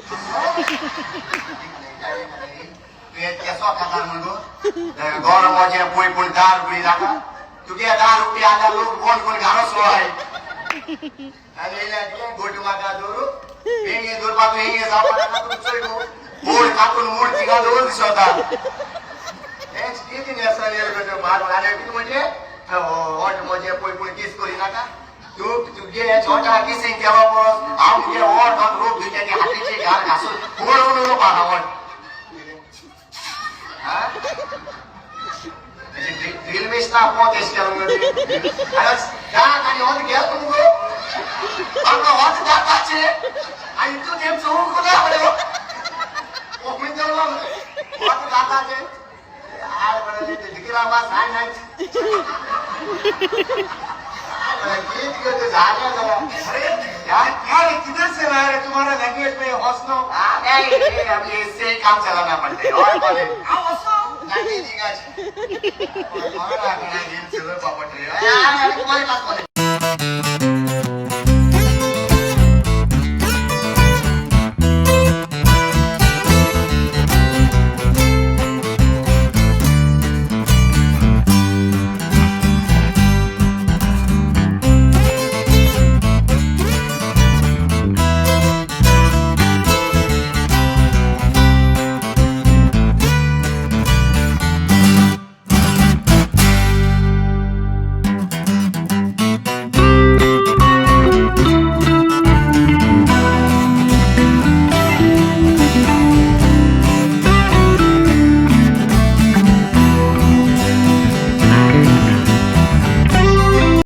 तुवें केसो खातार म्हणून गोड मोजे पळय, पूण दार उगडी नाका. तुगे दार उगडी आल्यार लोक कोण कोण घारो सोय. आनी येयल्या तुवें गोटू म्हाका दवरू, हेंगे दवरपाक, हेंगे जावपा नाका. तूं चोय गो, बोड कातून मूड थिंगा दवर दिसता. हेंच कितें न्हेसन येयलें गो मार. आनी कितें म्हणजे ओट मोजे पळय, पूण किस करी नाका. तूं तुगे छोटा किसिंग केलो परस हांव तुगे ओट रोप दिवचे ती हातीची घाल घासून उडोवन उडोवपा ओट. ड्रिल मेशन पोत एश केलो. दांत आनी होत गेल तुमगो आमकां होत दाताचे आनी तूं तें चोवंक ना मरे. कोंकणी चललो होत दाताचे यार बरं दिकरा बा सांग. झालं. अरे यार, क्या रे, किधर से लाया रे तुम्हारा लैंग्वेज में हौसलो? हाँ, नहीं, अभी इससे ही काम चलाना पड़ता है और बोले. हाँ, हौसलो. नाही, निघाच. तुम्हारे पास.